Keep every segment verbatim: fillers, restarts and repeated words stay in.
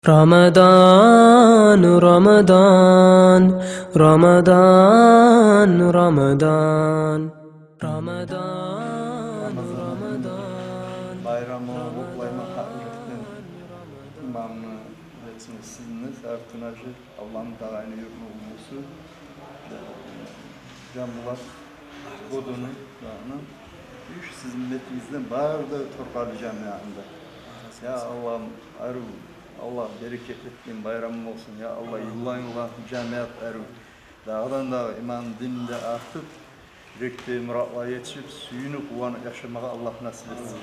Рамадан, Рамадан, Рамадан, Рамадан. Рамадан, Рамадан. Байрамы къутлайман гьар юрекден имамны, гьатта сизин де, Саркъын гьажи, Аллагьым дагъы айны юртну уллусу, Жамбулат Годуну, ягъни, уьш сизин бетигизден бары да Торкъали жамиятында. Я Аллагьым, арив, Аллагь берекет этген байрам болсун. Я Аллагь, йылдан йылгъа жамият арив, дагъыдан-дагъы иман, дин де артып, юрекдеги муратлар етишип, сююнюп, къуванып яшамагъа Аллагь насип этсин.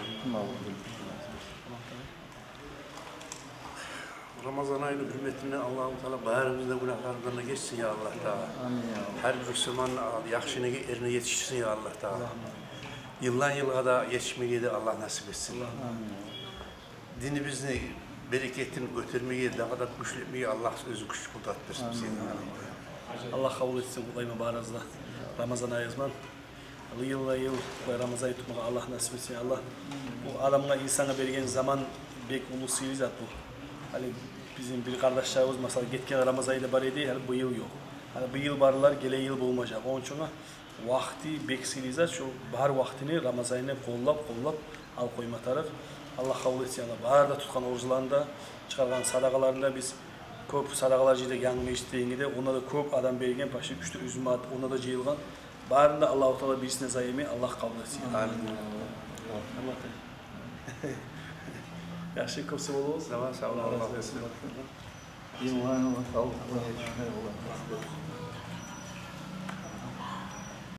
Рамазан айны гьюрметине Аллагьу Таала барыбызны да гюнагьларыбыздан да гечсин, я Аллагь Таала. Амин, я Аллагь. Гьар бир мусулманны яхшы ниетине етишсин, я Аллагь Таала. Амин. Йылдан йылгъа да етишмеге де Аллагь насип этсин. Амин. Динибизни берекетин гётермеге, дагъы да гючлетмеге Аллагь оьзю гюч, къудрат берсин бизге. Амин. Аллагь къабул этсин, къутлайман барыгъызны да Рамазан айыгъыз булан. Йылдан йыл булай Рамазан тутмагъа Аллагь насип этсин, Аллагь. Бу адамгъа, инсангъа берген заман бек уллу сыйлы зат бу. Гьали бизин бир къардашларыбыз, масала, гетген Рамазан айда бар эди, гьали бу йыл ёкъ. Гьали бу йыл барлар, гелеген йыл болмажакъ. Ону учун вакъти бек сыйлы зат, шо бар вакътини Рамазан айны къоллап, къоллап алып къойма тарыкъ. Аллагь къабул этсин, Аллагь. Бары да тутгъан оразаланы да, чыгъаргъан садагъаларын да, биз кёп садагъалар жыйдыкъ янгы межитде, энгиде, онда да кёп адам берген, почти уьч де юз манат, онда да жыйылгъан. Барын да Аллагьу Таала бирисин де зая этмей, Аллагь къабул этсин. Амин. Яхшы, кёп сав болугъуз. Сав бол, сав бол. Аллагь рази болсун. Аллагь рази болсун. Йылдан йылгъа савлукъ, Аллагь рази болсун.